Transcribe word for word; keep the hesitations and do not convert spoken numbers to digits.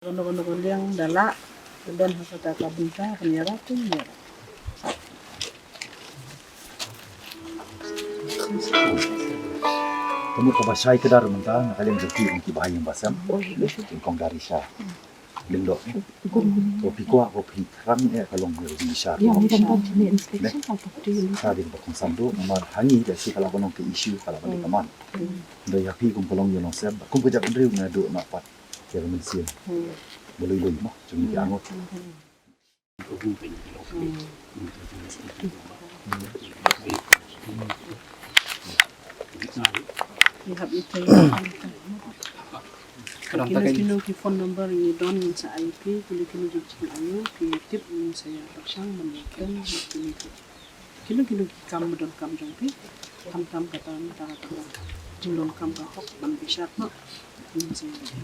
Kano kano ka liang da lah, ka don ha kata ka bynta, kan ïarap, kan ïarap. Ka mut kaba shai kdar mynta na ka liang jong ki, ki ba ha ïing ba sem. Oi, oi. Ki kong dari sha. Lyngdoh. Ko phi kwah, ko phi thrang eh ka long ïa ka bishar. Ïa, ïa, ïa, ïa, ïa. Sa dei ba kongsan duh, namar hangne da shi ka la ba long ka issue, ka la ba long ka man. Da ïa phi kum ka long ïa long sem, kum ka jaitbynriew nga duh na pat ïa ka mynsiem. Ba lui lui mo, jong ki arngut. Ïa hap ïa ki. Kino kino ki phone number ngi don ngin sa ai ïa phi, kino kino ki jingaiu phi tip ngin sa ïa pyrshang ban ïa kren ïa kino ki. Kino kino ki kam ba donkam jong phi, khamtam kata kata kata ka jingdonkam ka hok ban bishar noh, ngin sa ïa.